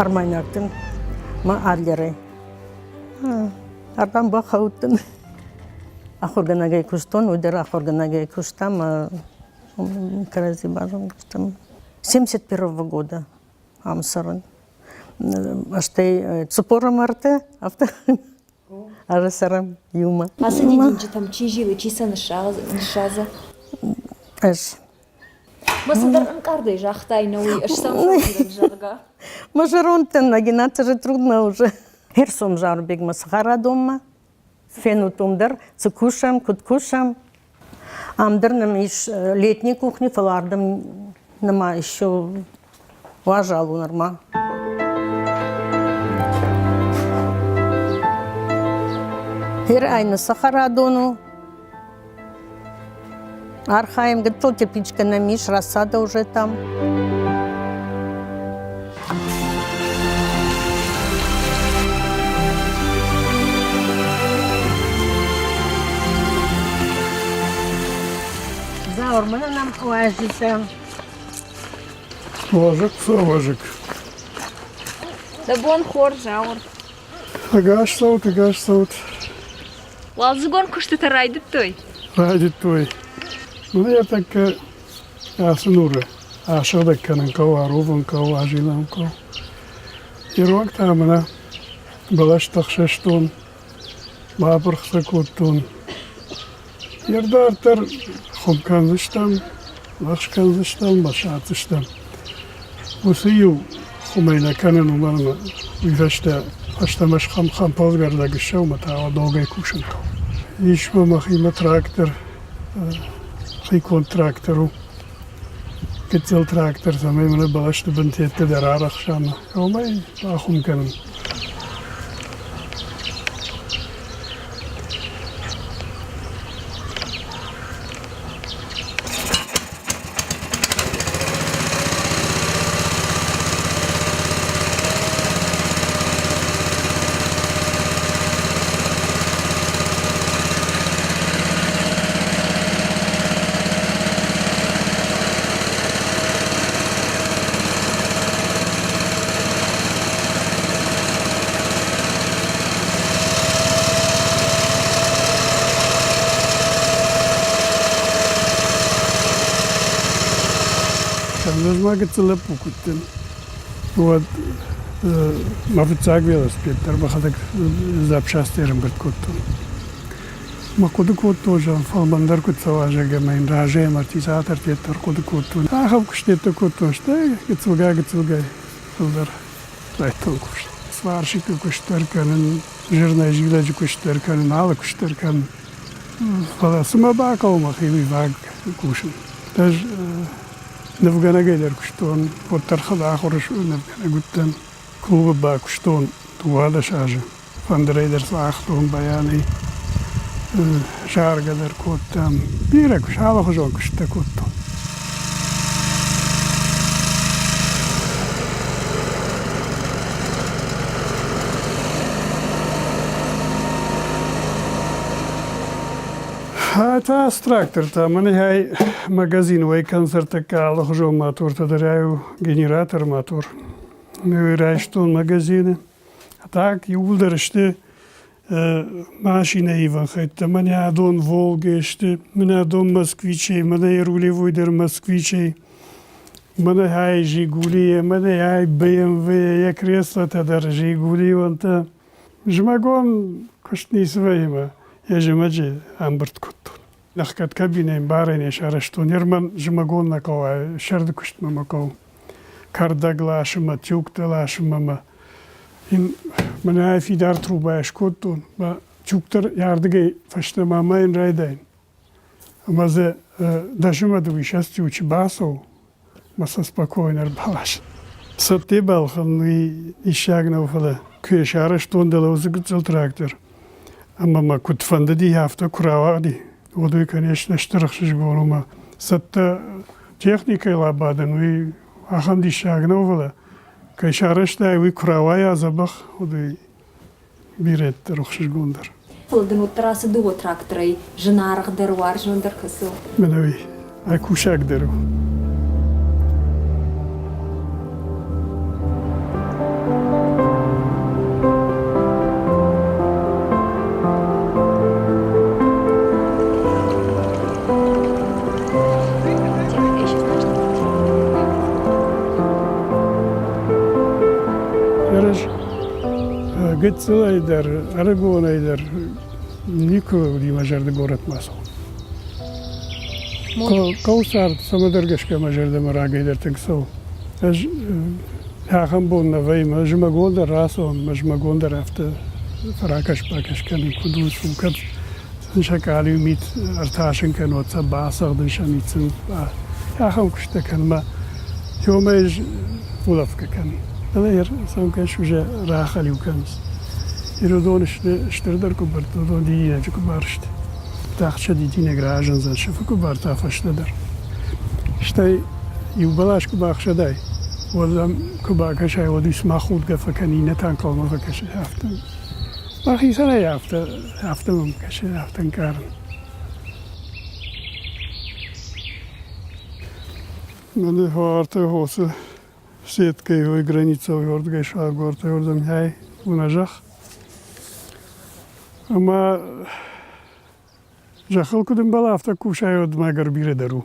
Армайнаг дын мӕ Адлерӕй. Ардӕм бахаудтӕн. Ахуыргӕнӕгӕй куыстон, уый дӕр ахуыргӕнӕгӕй куыста мӕ кӕрӕдзи базонгӕ стӕм. 71 года ам цӕрын. Стӕй цыппорӕм ӕртӕ, афтӕ ӕрцӕрӕм иумӕ. Ацы дидинджытӕм чи зилы, чи сӕ ныссадзы? Ӕз. Мӕ цыдӕр ӕнкъардӕй загътай, нӕ уый ӕз сӕм фӕзилын, зӕгъгӕ. Мӕ зӕрондтӕн нагинаться же трудно уже. Херсон Зарбегмӕ цӕхӕрадонмӕ фенут уым дӕр, цы кусӕм, куыд кусӕм. Ам дӕр нӕм ис летний кухни, фӕлӕ ардӕм нырма еще уазал у нырма. Гьер ай нӕ цӕхӕрадон у. Архайӕм, гыццыл тепличкӕ нӕм ис, рассада уже там. Зауыр, мӕнӕ нӕм уазджытӕ. Уазӕг фӕуазӕг. Дӕ бон хорз, Зауыр. Ӕгас цӕут, ӕгас цӕут. Уалдзыгон куыстытӕ райдыдтой? Райдыдтой. Мӕнӕ йӕ тӕккӕ ацы нуры асыгъдӕг кӕнын хъӕуы, аровын хъӕуы, азилын хъӕуы. Иронг та мӕнӕ бӕлӕстӕ хсӕстон, бапырх сӕ кодтон. Йе дарддӕр хуым кӕндзыстӕм, лӕгъз кӕндзыстӕм, басадздзыстӕм. Уыцы иу хуымӕй нӕ кӕнын, уымӕн ӕмӕ уый фӕстӕ фӕстӕмӕ хӕмпӕлгӕрдӕг ссӕуы ӕмӕ та ногӕй кусын хъӕуы. Ис ма мӕхимӕ трактор, хиконд трактор у. Гыццыл трактор, цӕмӕй мын бӕлӕсты бынтӕтты дӕр арӕхса ӕмӕ уымӕй бахуым кӕнын. Ӕз ма гыццыл лӕппу куы уыдтӕн, уӕд мӕ фыццаг велосипед дӕр мӕхӕдӕг запчастӕй ӕрӕмбырд кодтон. Мӕ хъуыды кодтон, зӕгъын, фӕлмӕндӕр куыд цӕуа, зӕгъгӕ, ӕмӕ йын разӕй амортизатортӕ дӕр хъуыды кодтон. Ахӕм куыстӕттӕ кодтон, стӕй гыццылгай-гыццылгай фылдӕр райдыдтон куыст. Сварщикы куыст дӕр кӕнын, зырнӕйзилӕджы куыст дӕр кӕнын, алы куыст дӕр кӕнын. Фӕлӕ цы мӕ бахъӕуы мӕхи, уый фаг кусын. Ӕз нывгӕнӕгӕй дӕр куыстон, уӕддӕр хӕдахуыр нывгӕнӕг уыдтӕн. Клубы бакуыстон 12 азы. Фӕндырӕй дӕр цагътон, баянӕй заргӕ дӕр кодтам. Бирӕ куыст, алыхуызон куысттӕ кодтон. Та трактортӕ мӕнӕй магазин уӕй концерттӕ алыхуызон мотортӕ дӕр ай у генератор мотор. Райстон магазины. Так иууылдӕр сты машинӕ ивӕн хӕйттӕ. Мӕнӕ адон Волгӕ сты, мӕнӕ адон Москвичӕй, мӕнӕ рулевой дӕр Москвичӕй, мӕнӕ ай Жигули, мӕнӕ ай БМВ, йӕ креслотӕ дӕр Жигулионтӕ. Зымӕгон куыст ницы вӕййы ӕмӕ йӕ зымӕджы ӕмбырд кодтон. Ӕхгӕд кабинӕйы барӕй не сарӕзтон. Ныр мӕн зымӕгон нӕ хъӕуы, сӕрды куыстмӕ мӕ хъӕуы. Кӕрдӕг ласынмӕ, тюгтӕ ласынмӕ мӕ мӕнӕ фидар трубӕ скодтон. Мӕ тюгтӕ ардыгӕй фӕстӕмӕ мӕйын райдайын. Ӕмӕ дзы дӕсӕмӕ дыууиссӕдз тючы бацӕуы, мӕ сӕ спокойно ӕрбаласын. Цӕтте балхӕнын уый диссаг нӕу, фӕлӕ куы йӕ сарӕзтон дӕлӕ уыцы гыццыл трактор, ӕмӕ мӕ куыд фӕндыди, афтӕ куы рауагъди, уӕд уый, конечно, стыр ӕхсызгон у ӕмӕ цӕттӕ техникӕйыл абадын, уый ахӕм диссаг нӕу, фӕлӕ кӕй сарӕзтай, уый куы рауайа дзӕбӕх, уӕд уый бирӕ ӕхсызгондӕр. Фӕлӕ дын уӕддӕр ацы дыууӕ тракторӕй зынаргъдӕр, уарзондӕр кӕцы у? Мӕнӕуи, ай кусагдӕр у. Гыццылӕй дӕр, ӕрыгонӕй дӕр никуы уыди мӕ зӕрды горӕтмӕ цӕуын. Хъӕуы цард цӕмӕдӕр гӕсгӕ мӕ зӕрдӕмӕ рагӕй дӕр тынг цӕуы. Ӕз ахӕм бон нӕ вӕййы, мӕ зымӕгон дӕр рацӕуын, мӕ зымӕгон дӕр афтӕ ракӕс-бакӕс кӕнын, куыд у, цы у, кӕд сын сӕ къалиу мит ӕртасын кӕнод, сӕ бацӕгъдын сӕ мит сын ахӕм куыстытӕ кӕн мӕ иумӕ ӕз улӕфгӕ кӕнын. Фӕлӕ сӕм кӕс уже рахӕлиу кӕнынц. Ирыдон сты стырдӕр къуыбыртӕ, уыдон дидинӕджы къуыбар сты. Тагъд дидинӕг разындзӕн сыфы къуыбартӕ фӕстӕдӕр. Стӕй иу бӕлас куы бахсӕдай, уӕд ӕм куы бакӕсай, уӕд уый цыма худгӕ фӕкӕны, иннӕтӕ ӕнхъӕлмӕ фӕкӕсы, афтӕ. Мӕхицӕн ӕй афтӕ, афтӕ мӕм кӕсы, афтӕ ӕнкъарын. Мӕнӕ хуарты хосы сеткӕй ой границӕй уордгӕй сагортӕй уордӕм хӕй уна зӕхх. Ӕма зӕххыл куыд ӕмбӕла, афтӕ кусай, уӕд ма ӕгӕр бирӕ дӕр у.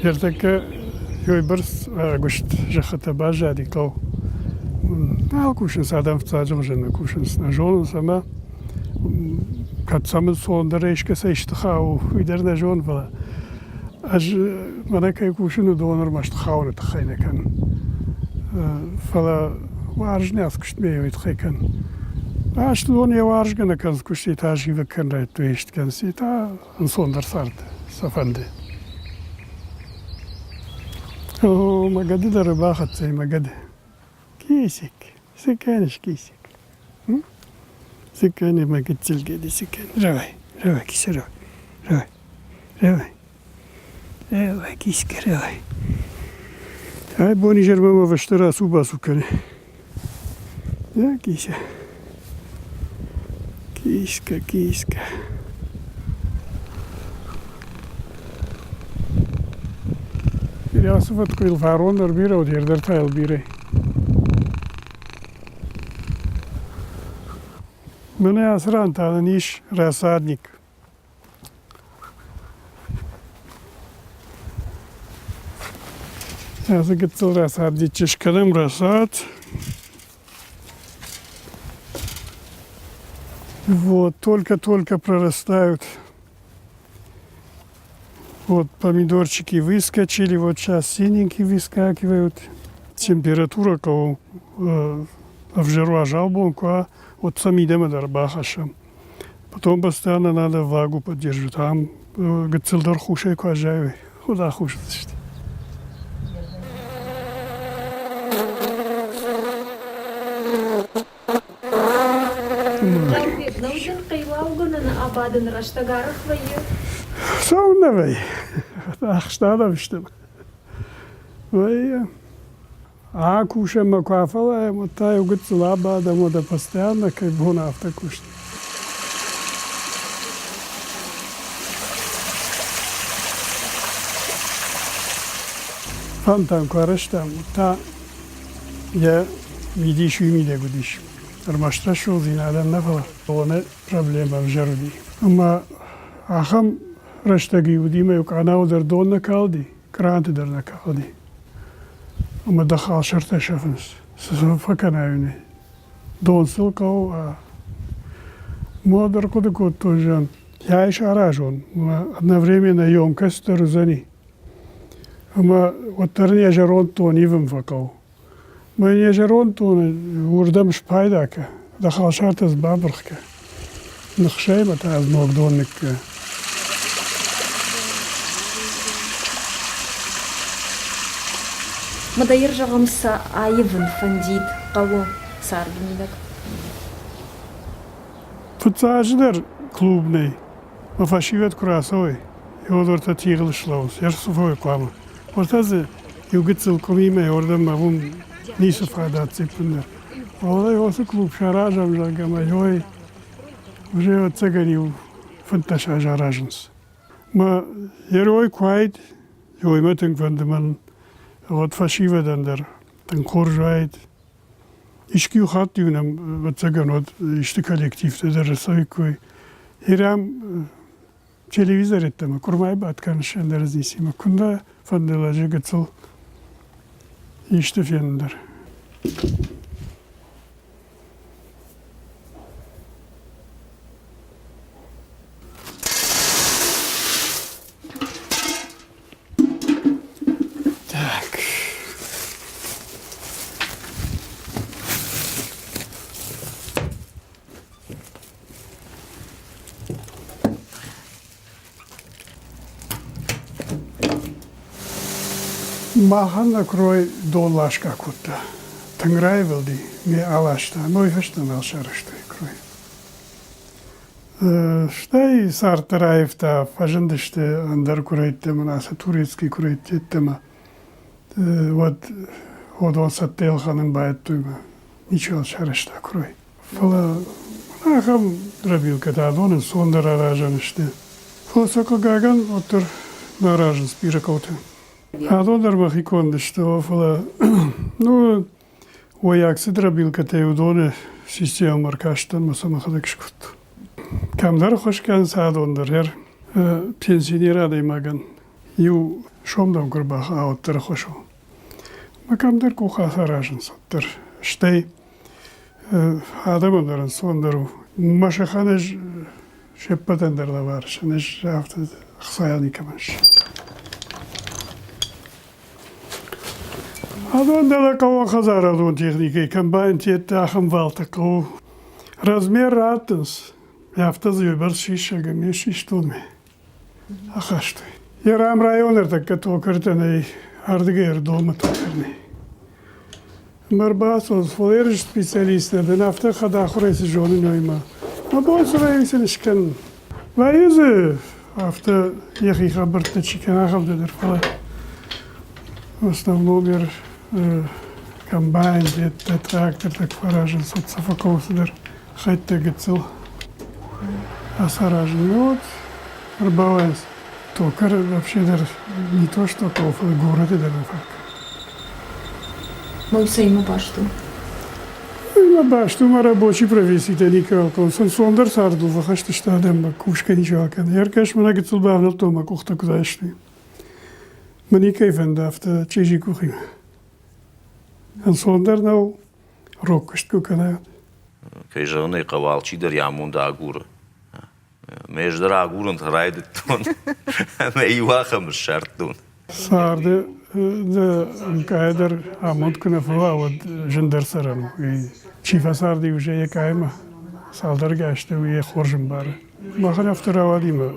Ӕртӕккӕ уыйбӕрц ӕгуыст зӕххытӕ баззади хъӕу. Нал кусынц адӕм фыццаджы хуызӕн нӕ кусынц, нӕ зонынц ӕмӕ кӕд сӕм ӕнцондӕр искӕцӕй исты хауы, уый дӕр нӕ зонын, фӕлӕ ӕз мӕнӕ кӕй кусын, уыдон ӕрмӕст хауыны тыххӕй нӕ кӕнын. Фӕлӕ уарзын ацы куыстмӕ уый тыххӕй кӕнын. Раст уыдон йӕ уарзгӕ нӕ кӕнынц куыстӕй та зивӕг кӕнын райдыдтой исты кӕнынц, та ӕнцондӕр цард сӕ фӕнды. О, мӕ гӕды дӕр бахӕццӕ и, мӕ гӕды. Кисик, цы кӕныс, Кисик? Цы кӕны мӕ гыццыл гӕды, цы кӕны? Рауай, рауай, киса, рауай, рауай, рауай. Рауай, киска, рауай. Ай бонизӕрмӕ мӕ фӕстӕ рацу-бацу кӕны. Да, кися? Киска, киска. Ацы фӕткъуыйыл фарон дӕр бирӕ уыд, ӕрдӕр та йыл бирӕ. Мӕнӕ ацы ран та нын ис рассадник. Ацы гыццыл рассадниччы скӕнӕм рассад. Вот, только-только прорастают. Вот помидорчики выскочили, вот сейчас синенькие выскакивают. Температура кого ӕвзӕр уазал бон куы уа, уӕд сӕ мидӕмӕ дӕр бахӕссӕм. Потом постоянно надо влагу поддерживать. Ам гыццылдӕр хусӕй куы аззайой, уӕд ахус уыдзысты. Нӕудзӕн хъилаугӕнӕны абадын рӕстӕг арӕх вӕййы? Цӕуылнӕ вӕййы? Ахст адӕм стӕм. Вӕййы. Акусӕм ӕмӕ куы афӕлайӕм, уӕд та иу гыццыл абадӕм, уӕдӕ постоянно кӕй бон афтӕ куыст. Фонтан куы арӕзтам, уӕд та йӕ мидис уый мидӕг уыдис. Ӕрмӕст рӕсугъддзинадӕн нӕ, фӕлӕ доны проблемӕ ӕвзӕр уыди. Ӕмӕ ахӕм рӕстӕг-иу уыди, ӕмӕ-иу къанауы дӕр дон нӕ калди, къранты дӕр нӕ калди. Ӕмӕ дӕ халсартӕ сӕфынц. Цы сын фӕкӕнай уый? Дон сыл хъӕуы. Мод ӕрхъуыды кодтон, зӕгъын, йӕ саразон, ӕмӕ одновременно емкость дӕр уыдзӕни. Ӕмӕ уӕддӕр ын йӕ зӕронд дон ивын фӕхъӕуы. Мӕ йӕ зӕронд доны уырдӕм спайда кӕ, дӕ халсартӕ дзы бапырх кӕ. Ныхсай ӕмӕ та ног дон ныккӕ. Мадӕйр зӕгъӕм, сӕ аивын фӕндид хъӕуы царды мидӕг. Фыццаджыдӕр клуб нӕй. Мӕ фӕсивӕд куы рацӕуой, еуӕдортӕ тигъыл слӕууынц, ӕрсыфой хъуамӕ. Уӕртӕ дзы иу гыццыл къуымимӕ уырдӕм мӕ уым ницы фадат ӕппындӕр. Фӕлӕ уыцы клуб саразӕм, зӕгъгӕ, мӕ ой, уже ӕцӕгӕн иу 15 азы аразынц. Мӕ герой куы уаид, ой мӕ тынг фӕнды мӕн, уӕд фӕсивӕдӕн дӕр тынг хорз уаид. Искуы хатт-иу нӕм, ӕвӕццӕгӕн, уӕд исты коллективтӕ дӕр ӕрцӕуиккой. Ирӕм телевизор йеддӕмӕ къуырмайы бадт кӕныс ӕндӕр ницимӕ. Куыннӕ фӕнды лӕджы гыццыл исты фенын дӕр. Махӕн нӕ куырой дон ласгӕ кодта. Тынг раивылди, ме аласта, ӕмӕ уый фӕстӕ нал сарӕзтой куырой. Стӕй цард дӕр аивта, фӕзындысты ӕндӕр куырӕйттӕ мын ацы турецкий куырӕйтты йеддӕмӕ. Уӕд уыдон цӕттӕ ӕлхӕнын байдыдтой мӕ ничиуал сарӕзта куырой. Фӕлӕ ахӕм дробилкӕтӕ адон ӕнцондӕр аразӕн сты. Фӕлӕ сӕ хъыгагӕн уӕддӕр нӕ аразынц бирӕ хъӕуты. Адон дӕр мӕхи конд сты, фӕлӕ ну, уӕййаг цы дробилкӕтӕй уыдоны системӕмӕ ӕркастӕн ӕмӕ сӕ мӕхӕдӕг скодтон. Кӕмдӕр ӕххуыс кӕнынц адон дӕр. Пенсионер адӕймагӕн иу сом дӕм куы ӕрбахауа, уӕддӕр ӕххуыс у. Мӕ кӕмдӕр къух ацаразынц уӕддӕр. Стӕй адӕмӕн дӕр ӕнцондӕр у. Мӕ сыхӕн ӕз се ппӕтӕн дӕр лӕвар сын ӕз афтӕ ӕхцайӕ никӕмӕн ис. Адон дӕлӕ хъӕууонхӕдзарадон техникӕйы комбайнтӕ ахӕм валтӕ хъӕуы. Размер раттынц, афтӕ дзы уыйбӕрц сисӕг ӕмӕ систон ахастой. Ерам районы ӕртӕккӕ токартӕ нӕй, ардыгӕй ӕрдомы токар нӕй. Ӕмӕ ӕрбацӕуынц, фӕлӕ ерыс специалист нӕ дӕн, афтӕ хӕдахуырӕй цы зонын, уый ма. Мӕ бон цы вӕййы сын скӕнын. Вӕййы дзы афтӕ йӕхи хабӕрттӕ чи кӕны, ахӕмтӕ дӕр, фӕлӕ в основном комбайн, деттӕ, трактортӕ куы фӕразынц, уӕд сӕ фӕхъӕуы цыдӕр хӕйттӕ гыццыл ацаразын. Ну вот ӕрбауайынц. Токар вообще дӕр не то что хъӕуы, фӕлӕ горӕты дӕр нӕ фаг. Мой цӕимӕ баст у? Уыимӕ баст у, мӕ рабочий професситӕ никӕуыл хъӕуынц. Ӕнцондӕр цардыл фӕхӕст сты адӕммӕ, кусгӕ ничиуал кӕны. Ӕркӕс мӕнӕ гыццыл бавнӕлдтон, мӕ къухтӕ куыд айстой. Мӕ никӕй фӕнды афтӕ чъизи къухимӕ. Ӕнцондӕр нӕу, рог куыст куы кӕна. Кӕй зӕгъын ӕй хъӕуы, алчидӕр йӕ амонд агуры. Ме ӕз дӕр агурын райдыдтон ӕмӕ иу ахӕм ссардтон. Царды дӕ ӕмкъайӕ дӕр амонд куы нӕ фӕуа, уӕд зындӕр цӕрӕн у. Чи фӕцарди уже йӕ къаймӕ, цалдӕргай азты уый йӕ хорз ӕмбары. Махӕн афтӕ рауади мӕ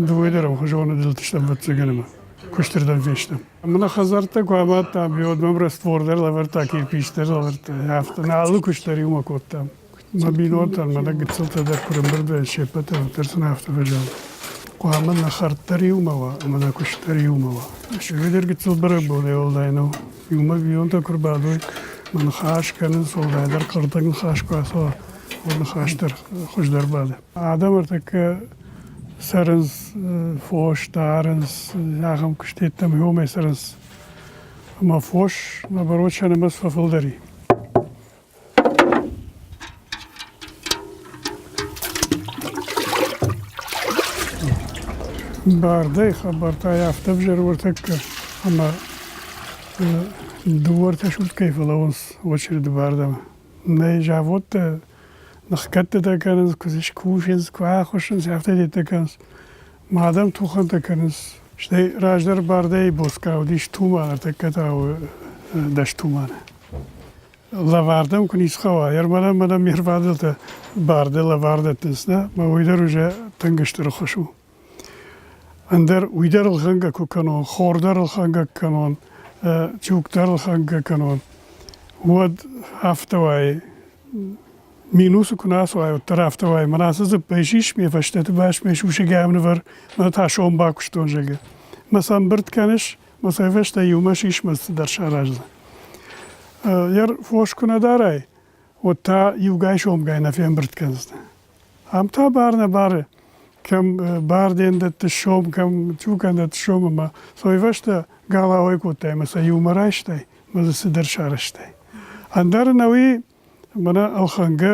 дыууӕ дӕр ӕмхуызон ӕдылдыстӕм ӕвӕццӕгӕн ӕмӕ куыстырдӕм фестӕм. Мӕнӕ хӕдзӕрттӕ куы амадтам, уӕд мӕм раствор дӕр лӕвӕрдта, кирпич дӕр лӕвӕрдта. Афтӕ нӕ алы куыст дӕр иумӕ кодтам. Мӕ бинонтӕн мӕнӕ гыццылтӕ дӕр куы рӕмбырд вӕййынц се ппӕтӕн, уӕддӕр сын афтӕ фӕзӕгъын. Хъуамӕ нӕ хӕрд дӕр иумӕ уа ӕмӕ нӕ куыст дӕр иумӕ уа. Уый гыццыл бӕрӕгбонӕй уӕлдай нӕу. Иумӕ бинонтӕ куы рбадой, мӕ ныхас кӕнынц, уӕлдайдӕр хъӕлдзӕг ныхас куы ацӕуа, уӕд ныхас дӕр хуыздӕр бады. Адӕм ӕртӕккӕ цӕрынц, фос дарынц, ахӕм куыстӕттӕм уымӕй цӕрынц. Ӕмӕ фос, наоборот, сӕ нымӕц фӕфылдӕр и. Бардӕй хабӕрттӕй афтӕ ӕвзӕр уӕртӕккӕ ӕмӕ дыууӕртӕ суткӕйы фӕлӕууынц очереды бардӕмӕ. Нӕ заводтӕ ныхгӕдтытӕ кӕнынц, куы дзы скусынц, куы ахуыссынц, афтӕ деттӕ кӕнынц. Ма адӕм тухӕнтӕ кӕнынц. Стӕй раздӕр бардӕй боцкъа уыдис туман, ӕртӕккӕ та у 10 туманы. Лӕвардӕм куы ницы хъӕуа, ӕрмӕнӕн мӕнӕ ме рвадӕлтӕ барды лӕвар дӕттынц, нӕ? Мӕ уый дӕр уже тынг стыр ӕххуыс у. Ӕндӕр уый дӕр ӕлхӕнгӕ куы кӕнон, хор дӕр ӕлхӕнгӕ кӕнон, тюк дӕр ӕлхӕнгӕ кӕнон, уӕд афтӕ уайы. Минусы куы нӕ ацуай, уӕддӕр афтӕ уайы. Мӕнӕ ацы дзыппӕй сис ме фӕстӕты бас, ме сусӕгӕй нывӕр, мӕнӕ та сом бакуыстон, зӕгъгӕ. Мӕ сӕ ӕмбырд кӕныс, Мӕ сӕ фӕстӕ иумӕ сисмӕ цыдӕр сараздзӕн. Йӕ фос куы нӕ дарай, уӕд та иугай сомгай нӕ фембырд кӕндзынӕ. Ам та бар нӕ бары, кӕм барден дӕтты сом, кӕм тюкӕн дӕтты сом ӕмӕ сой фӕстӕ галауӕй кодтай ӕмӕ сӕ иумӕ райстай ӕмӕ дзы цыдӕр сарӕзтай. Ӕндӕр ӕнӕуи мӕнӕ ӕлхӕнгӕ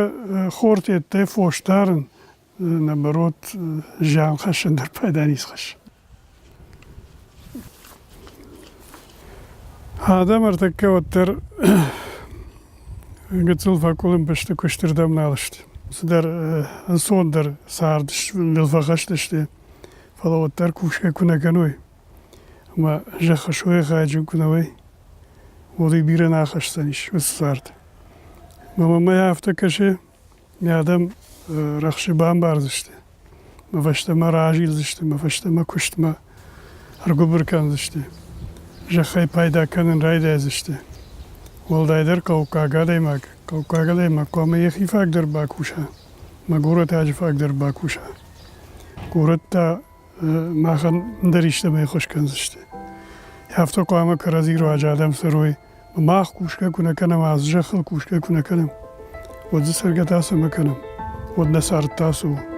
хортеттӕй фос дарын наоборот, зиан хӕссын дӕр пайда ницы хӕссы. Адӕм ӕртӕккӕ уӕддӕр гыццыл фӕкъуылымпы сты, куыстырдӕм нал сты. Цыдӕр ӕнцондӕр цард ныл фӕхӕст сты, фӕлӕ уӕддӕр кусгӕ куы нӕ кӕной ӕмӕ зӕххы сойы хайджын куы нӕ уой, уӕд уый бирӕ нӕ ахӕсдзӕнис уыцы цард. Ӕмӕ мӕм афтӕ кӕсы, Мӕ адӕм рӕхсы бамбардзысты, мӕ фӕстӕмӕ разилдзысты, мӕ фӕстӕмӕ куыстмӕ ӕргуыбыр кӕндзысты. зӕххӕй пайда кӕнын райдайдзысты. Уӕлдайдӕр хъӕуккаг адӕймаг, хъӕуккаг адӕймаг хъуамӕ йӕхи фаг дӕр бакуса, мӕ горӕтаджы фаг дӕр бакуса. Горӕт та махӕн ӕндӕр истӕмӕй ӕххуыс кӕндзысты. Афтӕ хъуамӕ кӕрӕдзи руаджы адӕм цӕрой. Мах кусгӕ куы нӕ кӕнӕм, ацы зӕххыл кусгӕ куы нӕ кӕнӕм, уӕд дзы цӕргӕ та цӕмӕ кӕнӕм? Уӕд нӕ цард та цы у?